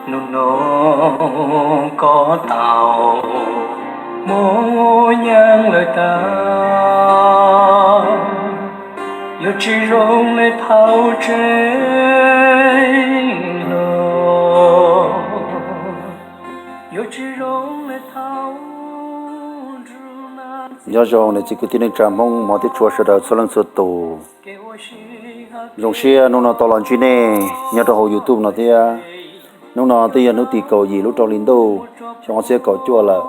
Hnub no koj tau mus nyeem lawm tag, yuav tsis zoo li thaum tseem hluas, yuav tsis zoo li thaum nruab na. Nyob zoo niam txiv kwv tij neej tsa Hmoob mov thiab tshua sawv daws txhua leej txhua tus. Zoo siab hnub no tau los ntsib nej nyob rau hauv YouTube no thiab. Hnub no twb yog hnub tim kaum yim lub rau hli ntuj xyoo ob txhiab kaum cuaj lawm.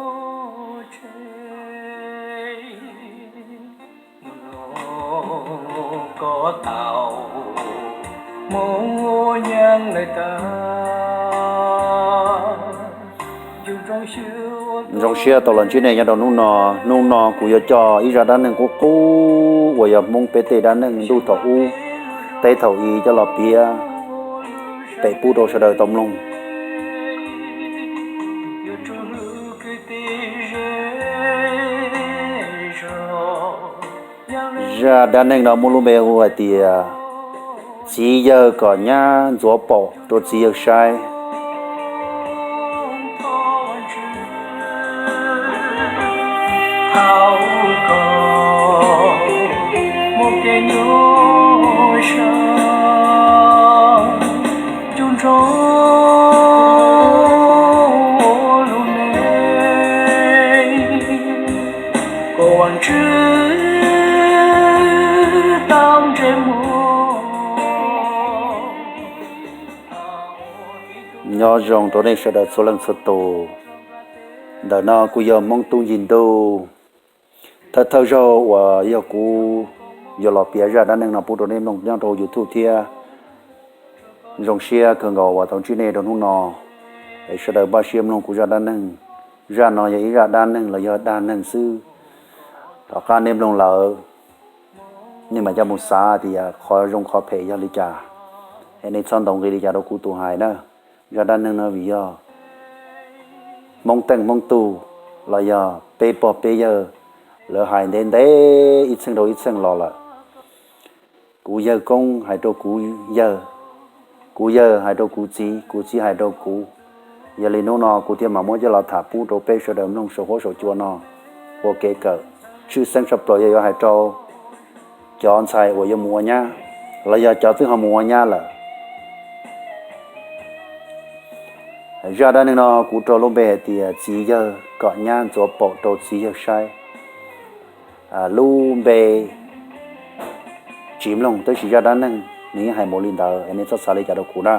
Zoo siab tau los ntsib nej nyob rau hnub no. Hnub no kuv yuav coj ib zaj dab neeg qub qub uas yog Hmoob peb tej dab neeg ntuj thaum ub, teb thaum i coj los piav pem pub rau sawv daws tau mloog. Zaj dab neeg no muaj lub npe hu hais tias txiv yawg kom nyab ntxuav paum rau txiv yawg saib. Nyob zoo rau nej sawv daws txhua leej txhua tus. Ntawm no kuv yog Hmoob Tub Ncig Ntuj. Thawj thawj zaug uas yog kuv yuav los piav zaj dab neeg no pub rau nej mloog nyob rau YouTube thiab. Zoo siab kawg nkaus uas tau ntsib nej rau hnub no, es sawv daws npaj siab mloog kuv zaj dab neeg. Zaj no yog ib zaj dab neeg los yog dag neeg xwb. Tom qab nej mloog lawm, nej mam coj mus xav tias qhov zoo qhov phem yog li cas, es nej txhob ntaus nqi li cas rau kuv tus hais na. Zaj dab neeg no vim yog Hmoob Teej Hmoob Tug los yog peb pog peb yawg lawv hais ntev ntev ib txheej rau ib txheej los lawm. Kuv yawg koob hais rau kuv yawg, kuv yawg hais rau kuv txiv, kuv txiv hais rau kuv. Yog li hnub no kuv thiaj mam muab coj los tham pub rau peb sawv daws mloog saum huab saum cua no ua kev kawm. Tshwj xeeb tshaj plaws yog yuav hais rau cov ntxhais uas yuav mus ua nyab los yog cov twb ho mus ua nyab lawm. Zaj dab neeg no kuv rau lub npe hais tias txiv yawg kom nyab ntxuav paum rau txiv yawg saib. Lub npe tsis mloog tab sis zaj dab neeg nws yeej hais mus li ntawd, nej txhob xav li cas rau kuv na.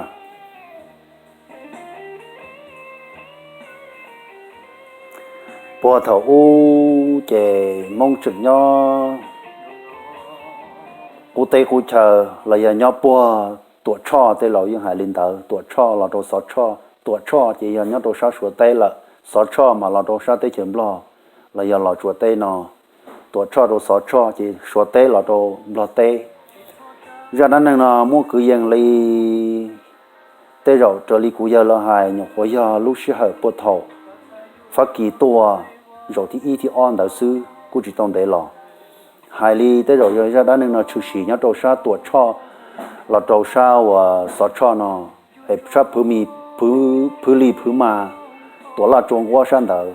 Puag thaum ub ces Hmoob tseem nyob qub teb qub chaw los yog nyob puag Tuam Tshoj, tej laus yeej hais li ntawd, Tuam Tshoj los rau Xov Tshoj. Tuam Tshoj ces yog nyob rau sab Suav teb lawm, Xov Tshoj mas los rau sab teb chaws Nplog los yog Los Tsuas teb no. Tuam Tshoj rau Xov Tshoj ces Suav teb los rau Nplog teb. Zaj dab neeg no muaj kwv yees li tej zaum raws li kuv yawg lawv hais nyuam qhuav yog lub sij hawm puag thaum Fab Kis tuaj zaum thib ib thib ob ntawd xwb, kuj tsis tau ntev los. Hais li tej zaum yog zaj dab neeg no tshwm sim nyob rau sab Tuam Tshoj los rau sab uas Xov Tshoj no, es sab Phwv Lis Phwv Mas, Tuam Laj Tsua Nquab sab ntawd.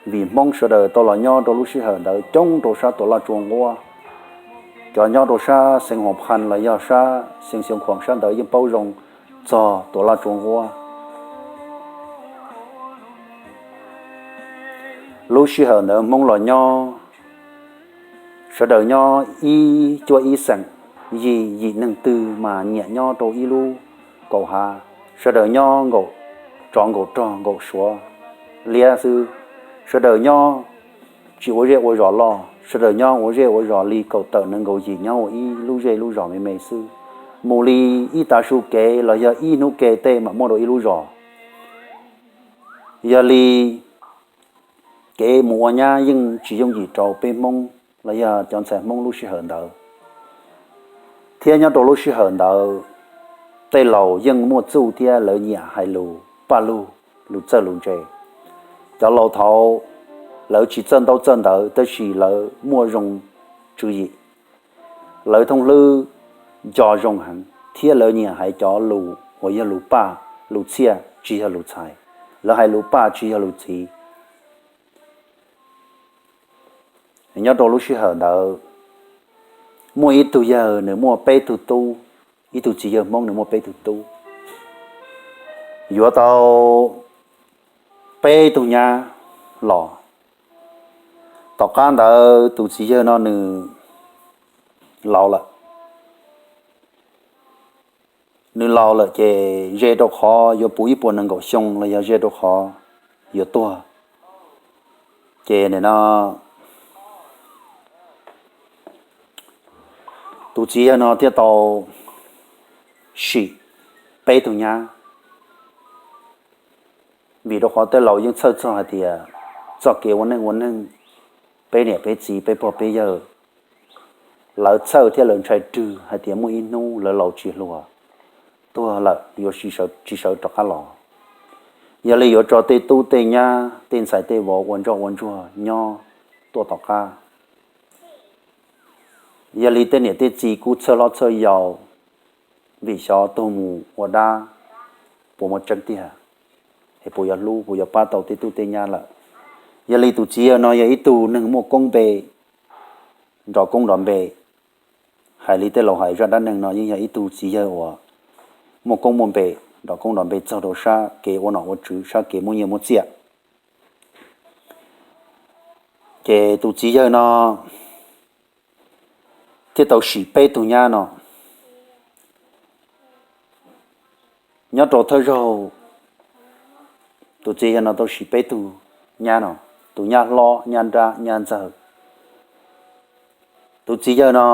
Vim Hmoob sawv daws tau los nyob rau lub sij hawm ntawd coob rau sab Tuam Laj Tsua Nquab. Cov nyob rau sab xeev Huas Phas los yog sab xeev Xyooj Khuam sab ntawd yeej paub zoo txog Tuam Laj Tsua Nquab. Lub sij hawm ntawd Hmoob los nyob, sawv daws nyob ib cuab ib xeem, yim yim neeg twg mas nyiam nyob rau ib lub kaum hav, sawv daws nyob nkaum tsov nkaum rog nkaum suav liab xwb. Sawv daws nyob tsis ua zej ua zos loj, sawv daws nyob ua zej ua zos li kaum tawm nees nkaum yim nyob ua ib lub zej lub zos me me xwb. Mus li ib tav su kev los yog ib hnub kev tej mam muaj rau ib lub zos. Yog li kev mus ua nyab yeej tsis yooj yim rau peb Hmoob los yog cov ntxhais Hmoob lub sij hawm ntawd. Thiab nyob rau lub sij hawm ntawd, tej laus yeej muaj txuj thiab lawv nyiam hais lus paj lug, lus txawj lus ntse. Cov laus thaud lawv tsis txawj ntaub txawj ntawv tab sis lawv muaj zoo tswv yim, lawv thooj hlwb nco zoo heev thiab lawv nyiam hais cov lus uas yog lus paj lus txiaj tsis yog lus txhais. Lawv hais lus paj tsis yog lus txhiv. Nyob rau lub sij hawm ntawd, muaj ib tug yawg nws muaj peb tug tub, ib tug txiv yawg Hmoob nws muaj peb tug tub, yuav tau peb tug nyab los. Tom qab ntawd tus txiv yawg no nws laus lawm. Nws laus lawm ces ze rau qhov yuav puv ib puas nees nkaum xyoo los yog ze rau qhov yuav tuag. Ces nim no tus txiv yawg no thiaj tau sim peb tug nyab. Vim rau qhov tej laus yeej txhawj txog hais tias txoj kev ua neej ua neeg, peb niam peb txiv peb pog peb yawg, lawv txhawj thiab lawv ntshai rwg hais tias muaj ib hnub lawv laus tsis hluas, tuag lawm yuav tsis sawv rov qab los. Yog li yuav tso tej tub tej nyab tej ntxhais tej vauv ua ntsoj ua ntsuag nyob tuaj tom qab. Yog li tej niam tej txiv kuj txhawj hlob txhawj yau, vim xyov tuag mus ua dab puas muaj tseeb tiag, es puas yuav hlub puas yuav pab tau tej tub tej nyab lawm. Yog li tus txiv yawg no yog ib tug neeg muaj koob npe, nrov koob nrov npe. Hais li tej laus hais zaj dab neeg no yeej yog ib tug txiv yawg uas muaj koob muaj npe, nrov koob nrov npe txog rau sab kev ua nom ua tswv, sab kev muaj nyiaj muaj txiaj. Ces tus txiv yawg no thiaj tau sim peb tug nyab no. Nyob rau thawj zaug, tus txiv yawg no tau sim peb tug nyab no, tus nyab hlob, nyab nrab, nyab ntxawg. Tus txiv yawg no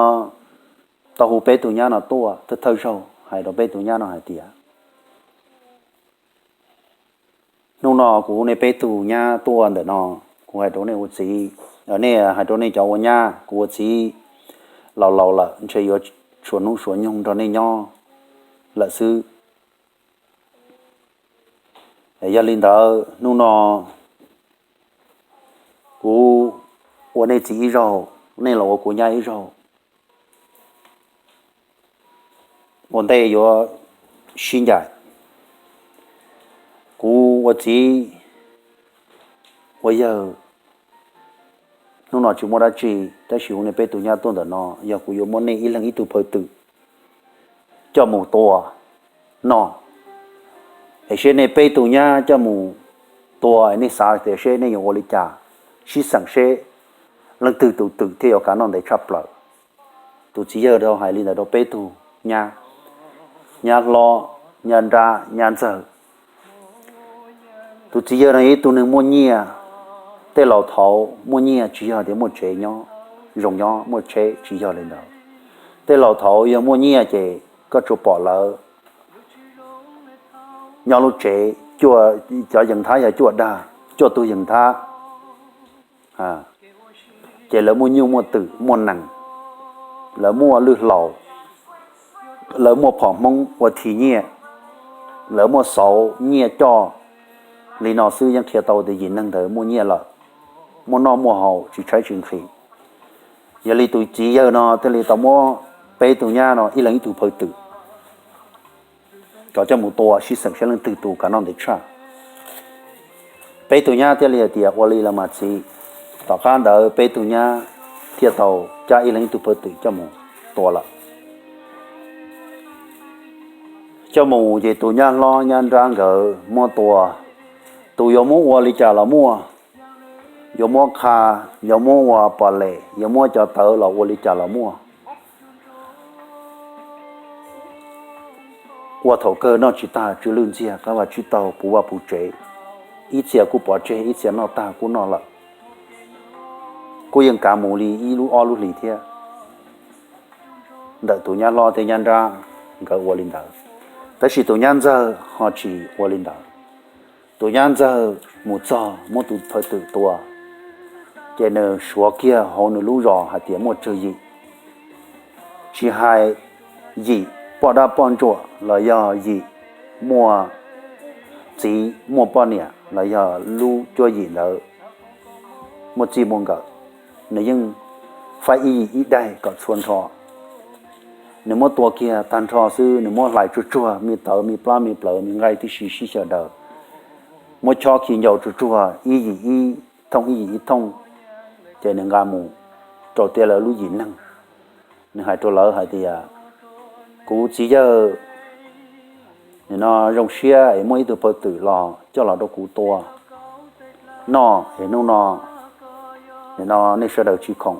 tau hu peb tug nyab no tuaj thawj thawj zaug hais rau peb tug nyab no hais tias, hnub no kuv hu nej peb tug nyab tuaj ntawm no, kuv hais rau nej ua txiv, nej hais rau nej cov ua nyab, kuv ua txiv laus laus lawm ntshe yuav tshuav hnub tshuav nyoog nrog nej nyob lawm xwb. Yog li ntawd hnub no kuv ua nej txiv ib zaug, nej los ua kuv nyab ib zaug. Ua ntej yuav sib ncaim, kuv ua txiv ua yawg hnub no tsis muaj dab tsi, tab sis hu nej peb tug nyab tuaj ntawm no yog kuv yuav muab nej ib leeg ib tug phaw twm coj mus tua noj, es seb nej peb tug nyab coj mus tua nej xav tias seb nej yuav ua li cas, sib xeem seb leej twg tus twm thiaj yuav kav noj ntev tshaj plaws. Tus txiv yawg tau hais li ntawd rau peb tug nyab, nyab hlob, nyab nrab, nyab ntxawg. Tus txiv yawg no yog ib tug neeg muaj nyiaj. Tej laus thaud muaj nyiaj tsis yog tias muaj tsev nyob, zoo nyob muaj tsheb, tsis yog li ntawd. Tej laus thaud yog muaj nyiaj ces koj tsuas pom lawv nyob lub tsev, cov yees thab yog cuaj dag, cuaj tug yees thab, ces lawv muaj nyuj muaj twm muaj nees, lawv muaj lwj hlau, lawv muaj phom hmoob ua thi nyiaj, lawv muaj xauv nyiaj coj li no xwb yeej qhia tau tias yim neeg ntawd muaj nyiaj lawm, muaj noj muaj haus tsis tshaib tsis nqhis. Yog li tus txiv yawg no thiaj li tau muab peb tug nyab no ib leeg ib tug phaw twm rov coj mus tua sib xeem seb leej twg tus kav noj ntev tshaj. Peb tug nyab thiaj li hais tias ua li los mas txiv. Tom qab ntawd peb tug nyab thiaj tau cab ib leeg ib tug phaw twm coj mus tua lawm. Coj mus ces tus nyab hlob nyab nrab nkawd muab tua, tus yuav muab ua li cas los muaj, yuav muab qha, yuav muab ua pom lem, yuav muab cov tawv los ua li cas los muaj. Ua thaum kawg noj tsis tag tsw lwj ntxiag, qab vaj tsib taug puv vaj puv tsev, ib txhia kuj pov tseg ib txhia noj tag kuj noj lawm. Kuj yeej kav mus li ib lub ob lub hlis thiab. Ntawm tus nyab hlob thiab nyab nrab nkawd ua li ntawd, tab sis tus nyab ntxawg ho tsis ua li ntawd. Tus nyab ntxawg mus txog muab tus phawj twm tua, ces nws suav kiag hauv nws lub zos hais tias muaj tsawg yim, tsis hais yim poj dab poj ntsuam los yog yim muaj txiv muaj poj niam los yog lub cuab yim ntawd muaj txij muaj nkawm, nws yeej faib ib yim ib daig kom txhua nrho. Nws muab tua kiag tag nrho xwb, nws muab hlais tsuag tsuag me tawv me plab me plawv me nqaij tib si sib xyaw daws, muab chob khi ncau tsuag tsuag ib yim ib thooj ib yim ib thooj, ces nws nqa mus rau tiaj lawv lub yim neeg. Nws hais rau lawv hais tias, kuv txiv yawg nim no zoo siab es muaj ib tug phawj twm los coj los rau kuv tua noj es hnub no, nim no nej sawv daws tsis khoom,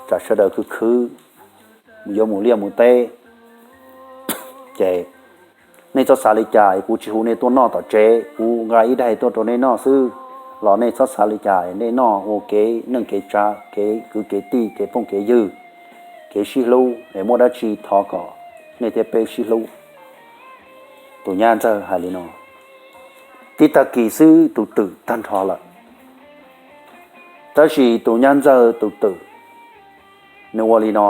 tsam sawv daws khwv khwv yuav mus liaj mus teb, ces nej txhob xav li cas es kuv tsis hu nej tuaj noj tom tsev, kuv nqa ib daig tuaj rau nej noj xwb, los nej txhob xav li cas es nej noj ua kev neej kev tsav, kev kwv kev tij, kev phooj kev ywg, kev sib hlub es muaj dab tsi thov kom nej thiab peb sib hlub. Tus nyab ntxawg hais li no, tib tag kis xwb tus twm tag nrho lawm. Tab sis tus nyab ntxawg tus twm nws ua li no,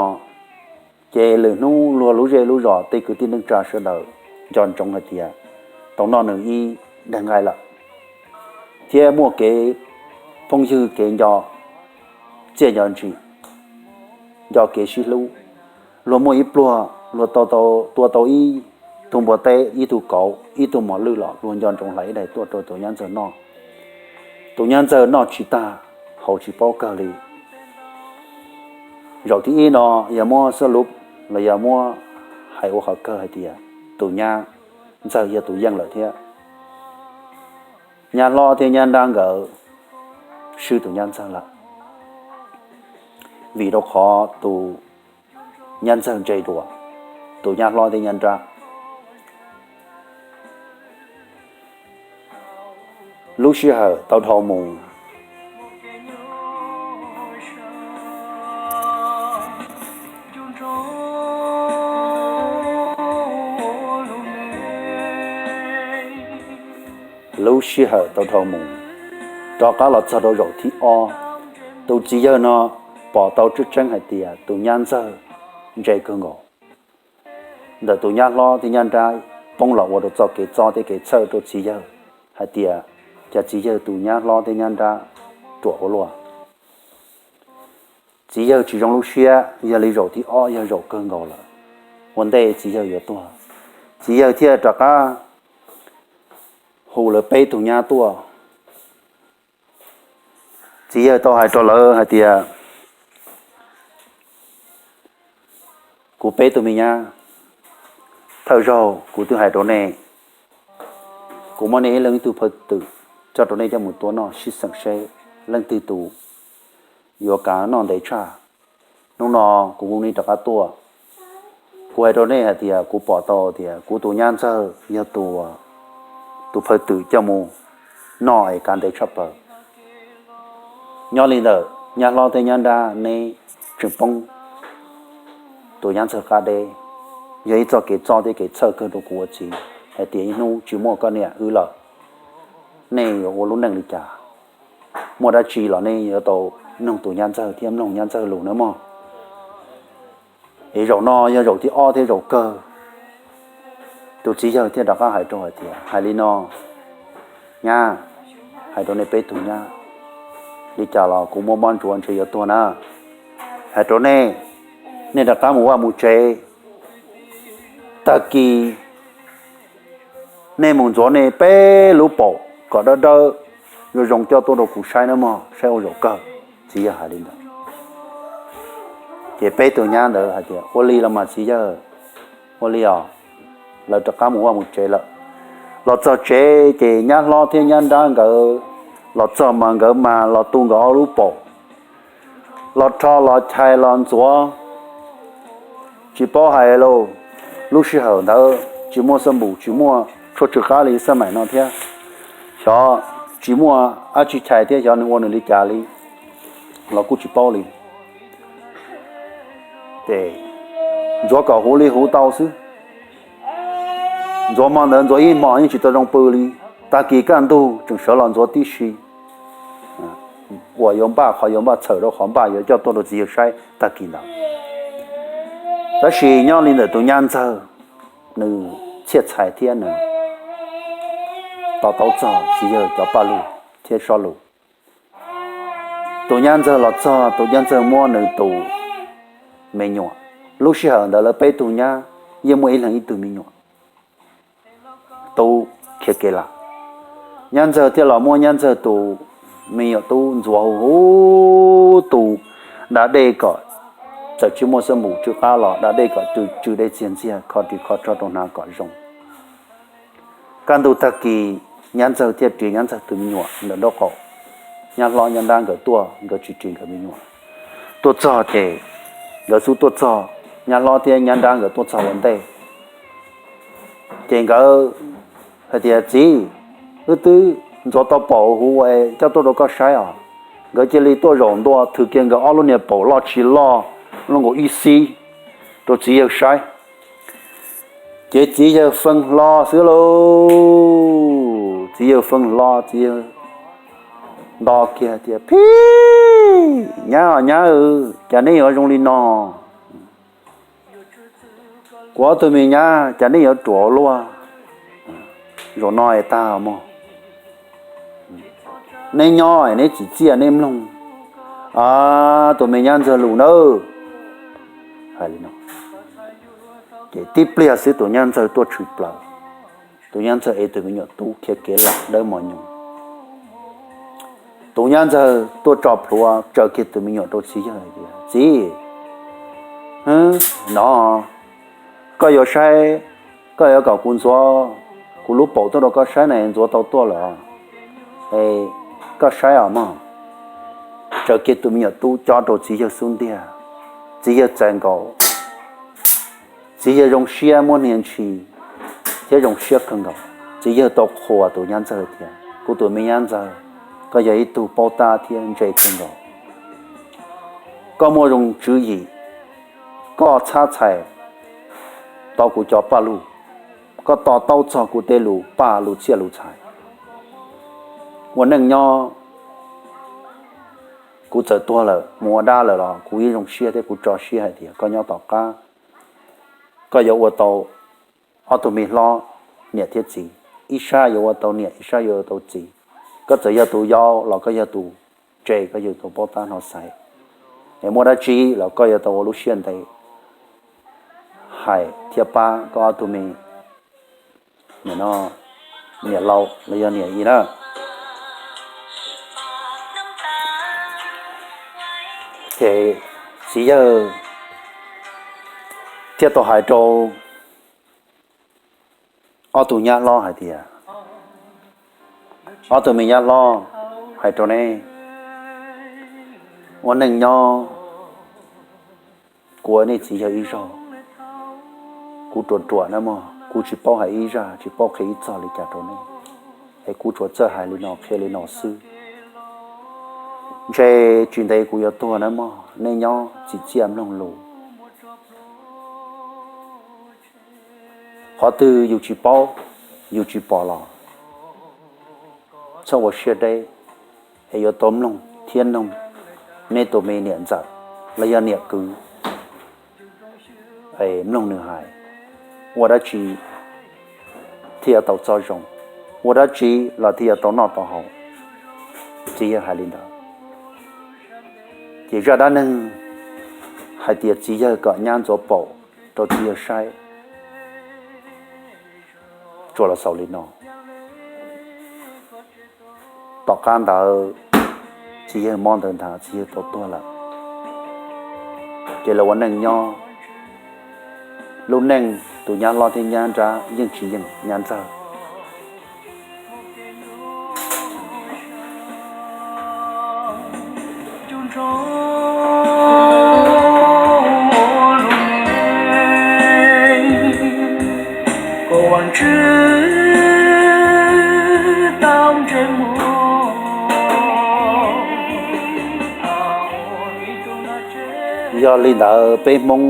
ces lwm hnub luag lub zej lub zos tej kwv tij neej tsa sawv daws nco ntsoov hais tias tau noj nws ib daig nqaij lawm, thiab muaj kev phooj ywg kev nco txiaj nco ntsim, nco kev sib hlub. Luag muaj ib pluag luag tua tau ib tug npua teb, ib tug kauv, ib tug mos lwj los luag nco ntsoov hlais ib daig tuaj rau tus nyab ntxawg noj. Tus nyab ntxawg noj tsis tag, haus tsis paub kawg li. Zaum thib ib no yog muab xab lub los yog muab hais ua qhov kawg hais tias tus nyab ntxawg yog tus yeej lawm thiab. Nyab hlob thiab nyab nrab nkawd swb tus nyab ntxawg lawm, vim rau qhov tus nyab ntxawg ntse dua tus nyab hlob thiab nyab nrab. Lub sij hawm tau dhau mus, lub sij hawm tau dhau mus, rov qab los txog rau zaum thib ob, tus txiv yawg no pom tau tseeb tseeb hais tias tus nyab ntxawg ntse kawg nkaus. Ntawm tus nyab hlob thiab nyab nrab poob los ua rau txoj kev txob thiab kev txhawj rau txiv yawg hais tias, cas txiv yawg tus nyab hlob thiab nyab nrab ruam ua luaj. Txiv yawg tsis zoo lub siab, yog li zaum thib ob yog zaum kawg nkaus lawm, ua ntej txiv yawg yuav tuag, txiv yawg thiaj rov qab hu lawv peb tug nyab tuaj. Txiv yawg tau hais rau lawv hais tias, kuv peb tug me nyab, thawj zaug kuv twb hais rau nej, kuv muab nej ib leeg ib tug phawj twm coj rau nej coj mus tua noj sib xeem seb leej twg tus yuav kav noj ntev tshaj. Hnub no kuv hu nej rov qab tuaj, kuv hais rau nej hais tias kuv pom tau tias kuv tus nyab ntxawg yog tus, tus phawj twm coj mus noj es kav ntev tshaj plaws. Nyob li ntawm nyab hlob thiab nyab nrab neb tseem poob tus nyab ntxawg qab deb, yog ib txoj kev txob thiab kev txhawj kawg rau kuv ua txiv hais tias ib hnub tsis muaj koj niam wb lawm, nej yuav ua lub neej li cas? Muaj dab tsi los nej yuav tau mloog tus nyab ntxawg thiab mloog nyab ntxawg lus nawb mog. Es zaum no yog zaum thib ob thiab zaum kawg. Tus txiv yawg thiaj rov qab hais rau hais tias, hais li no, nyab, hais rau nej peb tug nyab, li cas los kuv muaj mob ntsuav ntshe yuav tuag na. Hais rau nej, nej rov qab mus vaj mus tsev, tag kis nej mus ntxuav nej peb lub paum kom dawb dawb zoo zoo coj tuaj rau kuv saib nawb mog, saib ua zaum kawg. Txiv yawg hais li ntawd, ces peb tug nyab ntawd hais tias, ua li los mas txiv yawg, ua li os. Lawv rov qab mus vaj mus tsev lawm. Los txog tsev ces nyab hlob thiab nyab nrab nkawd los txog mas nkawd mas los tu nkawd ob lub paum, los rho los chais los ntxuav, tsis paub hais lauj. Lub sij hawm ntawd tsis muaj xab npum tsis muaj tshuaj tsw qab li xab maim no thiab, xyov tsis muaj dab tsi chais thiab xyov nws ua nws li cas li los kuj tsis paub li. Ces ntxuav kom huv li huv tau xwb. Ntxuav hmo ntawd ntxuav ib hmos yeej tsis tau zoo pw li. Tag kis kaj ntug tseem sawv los ntxuav tib si, uas yuav npaj qhov yuav npaj txhawm rau qhov npaj yuav coj tuaj rau txiv yawg saib tag kis ntawd. Tab sis nyob li ntawm tus nyab ntxawg, nws txhiaj txhais thiab nws to taub txog txiv yawg cov paj lug thiab sob lus. Tus nyab ntxawg los txog, tus nyab ntxawg muab nws tus me nyuam. Lub sij hawm ntawd lawv peb tug nyab yeej muaj ib leeg ib tug me nyuam tub khiav kev lawm. Nyab ntxawg thiaj los muab nyab ntxawg tus me nyuam tub ntxuav huv huv tu da dej kom, txawm tsis muaj xab npum tsw qab los da dej kom tsw dej txiag ntxiag, kho ris kho rog rau hnav kom zoo. Kaj ntug tag kis, nyab ntxawg thiaj ris nyab ntxawg tus me nyuam ntawm nraub qaum, nyab hlob nyab nrab nkawd tuaj, nkawd tsis ris nkawd me nyuam. Tuaj txog ces nkawd xub tuaj txog, nyab hlob thiab nyab nrab nkawd tuaj txog ua ntej. Ces nkawd hais tias, Txiv, wb twb ntxuav tau paum huv es coj tuaj rau koj saib os. Nkawd cia li tuaj zaum ntua thwm kiag nkawd ob lub niag paum loj tsis loj, loj nkaus ib xib, rau txiv yawg saib. Ces txiv yawg fee hlo xwb lauj, txiv yawg fee hlo, txiv yawg nto kiag tias, Phib, nyab os nyab, cas neb yuav zoo li no? Kuv ob tug me nyab, cas neb yuav ruam ua luaj? Zaum no es tag mog, neb nyob neb txim txiaj neb mloog tus me nyab ntxawg lus nawb. Hais li no, ces tib pliag xwb tus nyab ntxawg tuaj tshwm plaws. Tus nyab ntxawg ev tus me nyuam tub khiav kev lawm dawb mos nyoos. Tus nyab ntxawg tuaj tso plhuav tsaws kiag tus me nyuam rau txiv yawg hais tias, Txiv, no, koj yuav saib, koj yuav kom kuv ntxuav kuv lub paum tuaj rau koj saib na, ntxuav tau tuaj lawm, koj saib os mog. Tsaws kiag tus me nyuam tub cob rau txiv yawg xub ntiag. Txiv yawg txais nkaus, txiv yawg zoo siab muab hnia ntshis thiab zoo siab kawg nkaus. Txiv yawg tau qhuas tus nyab ntxawg tias, Kuv tus me nyab ntxawg, koj yog ib tug paub tab thiab ntse kawg nkaus. Koj muaj zoo tswv yim, koj txhab txhais tau kuv cov paj lug, koj to taub txog kuv tej lus paj lus txhiaj lus txhais. Ua neej nyob, kuv txawm tuag lawm mus ua dab lawm los kuv yeej zoo siab thiab kuv tso siab hais tias koj nyob tom qab, koj yuav ua tau ob tug me hlob, niam thiab txiv, ib sab yuav ua tau niam ib sab yuav ua tau txiv. Koj txawm yog tus yau los koj yog tus ntse, koj yog tus paub tab hno xaiv. Es muaj dab tsi los koj yuav tau ua lub siab ntev hais thiab pab koj ob tug me, nim no niam laus los yog niam yau na. Ces txiv yawg thiaj tau hais rau ob tug nyab hlob hais tias, Ob tug me nyab hlob, hais rau neb, ua neej nyob, kuv ua nej txiv yawg ib zaug, kuv ruam ruam na mog, kuv tsis paub hais ib zaj, tsis paub qhia ib txog li cas rau neb, es kuv tsuas txawj hais li no qhia li no xwb. Ntshe tsis ntev kuv yuav tuag na mog, nej nyob txim txiaj mloog lus. Qhov twg yus tsis paub, yus tsis pom los txhob ua siab deb, es yuav tau mloog thiab noog nej tus me niam ntxawm los yog niam kwv, mloog nws hais, ua dab tsi thiaj yuav tau txoj zoo, ua dab tsi los thiaj yuav tau noj tau haus. Txiv yawg hais li ntawd. Ces zaj dab neeg hais tias txiv yawg kom nyab ntxuav paum rau txiv yawg saib, tsuas los xaus li no. Tom qab ntawd, txiv yawg mob ntawd ntag, txiv yawg tau tuag lawm. Ces lawv ua neej nyob, lub neej tus nyab hlob thiab nyab nrab yeej tsis yeej nyab ntxawg. Yog li ntawd peb Hmoob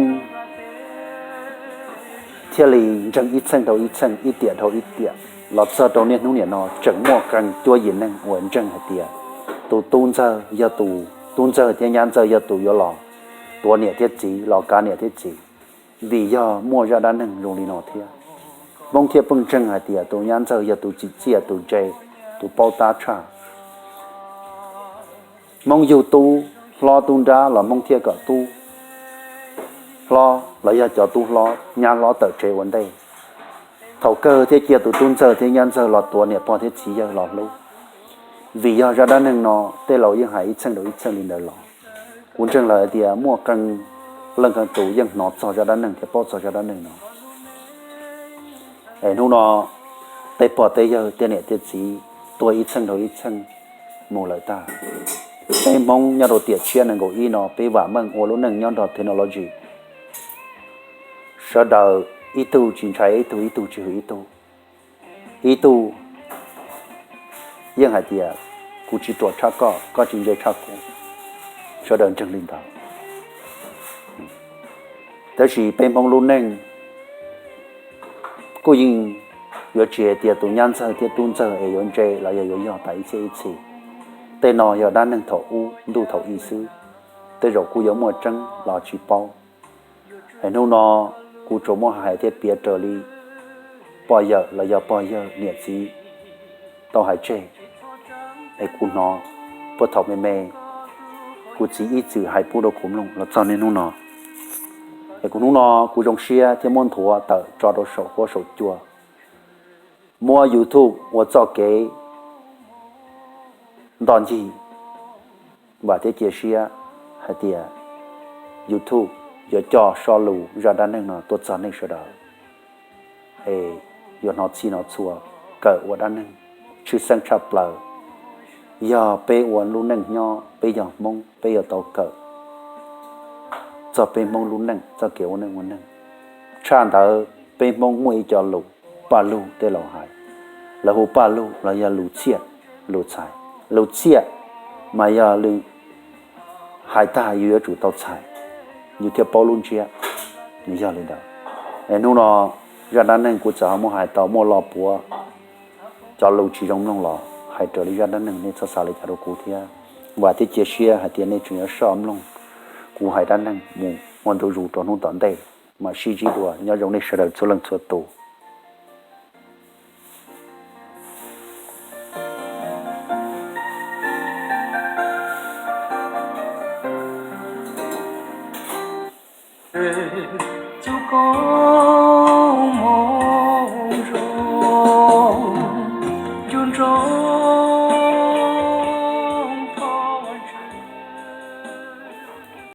thiaj li ntseeg ib txheej dhau ib txheej, ib tiam dhau ib tiam. los txog rau niaj hnub niam no tseem muaj qee cuab yim neeg uas ntseeg hais tias tus tub ntxawg yog tus, tub ntxawg thiab nyab ntxawg yog tus yuav los tuav niam thiab txiv, los kav niam thiab txiv, vim yog muaj zaj dab neeg zoo li no thiab. Hmoob thiaj pheej ntseeg hais tias tus nyab ntxawg yog tus tsim txiaj, tus ntse, tus paub tab tshaj. Hmoob yug tub hlob tub nrab los Hmoob thiaj kom tub hlob los yog cov tub hlob nyab hlob tawm tsev ua ntej. Thaum kawg thiaj cia tus tub ntxawg thiab nyab ntxawg los tuav niam pog thiab txiv yawg los hlub. Vim yog zaj dab neeg no tej laus yeej hais ib txheej rau ib txheej li ntawd los, kuv ntseeg lawm hais tias muaj qee leej qee tus yeej hnov txog zaj dab neeg thiab paub txog zaj dab neeg no. Es hnub no tej pog tej yawg tej niam tej txiv tuag ib txheej rau ib txheej mus lawm tag. Peb Hmoob nyob rau tiam tshiab nees nkaum ib no peb vam meej ua lub neej nyob nrog technology. Sawv daws ib tug tsis ntshai ib tug, ib tug tsis hwm ib tug. Ib tug yeej hais tias kuv tsis ruam tshaj koj, koj tsis ntse tshaj kuv. Sawv daws ntseeg li ntawd. Tab sis peb Hmoob lub neej kuj yeej yuav tsis hais tias tus nyab ntxawg thiab tub ntxawg es yuav ntse los yog yuav yog tas ib txhiab ib txhis. Tej no yog dab neeg thaum ub ntuj thaum i xwb, tej zaum kuj yuav muaj tseeb los tsis paub. Es hnub no kuv tsuas muab hais thiab piav raws li poj yawm los yog pog yawg niam txiv tau hais tseg, es kuv hnov puag thaum me me kuv txiv ib txwm hais pub rau kuv mloog los txog niaj hnub no. Es kuv hnub no kuv zoo siab thiab muab nthuav tawm tso rau saum huab saum cua, muab YouTube ua txoj kev ntoj ncig. Vam thiab cia siab hais tias YouTube yuav coj so lus zaj dab neeg no tuaj txog nej sawv daws, es yuav hnov txhij hnov txhua, kawm ua dab neeg. Tshwj xeeb tshaj plaws yog peb ua lub neej nyob, peb yog Hmoob, peb yuav tau kawm txog peb Hmoob lub neej, txoj kev ua neej ua neeg. Tshaj ntawd peb Hmoob muaj ib co lus, paj lug tej laus hais, lawv hu paj lug los yog lus txhiaj, lus txhais. Lus txhiaj mas yog lus hais tag yus yuav tsum tau txhais, yus thiaj paub lub ntsiab. Nws yog li ntawd. Es hnub no zaj dab neeg kuv txawm ho muab hais tau muaj lo puav cov lus tsis zoo mloog los hais raws li zaj dab neeg, nej txhob xav li cas rau kuv thiab. Vam thiab cia siab hais tias nej tseem yuav soj mloog kuv hais dab neeg mus ua ntu zus rau hnub tom ntej. Mam sib ntsib dua, nyob zoo nej sawv daws txhua leej txhua tus.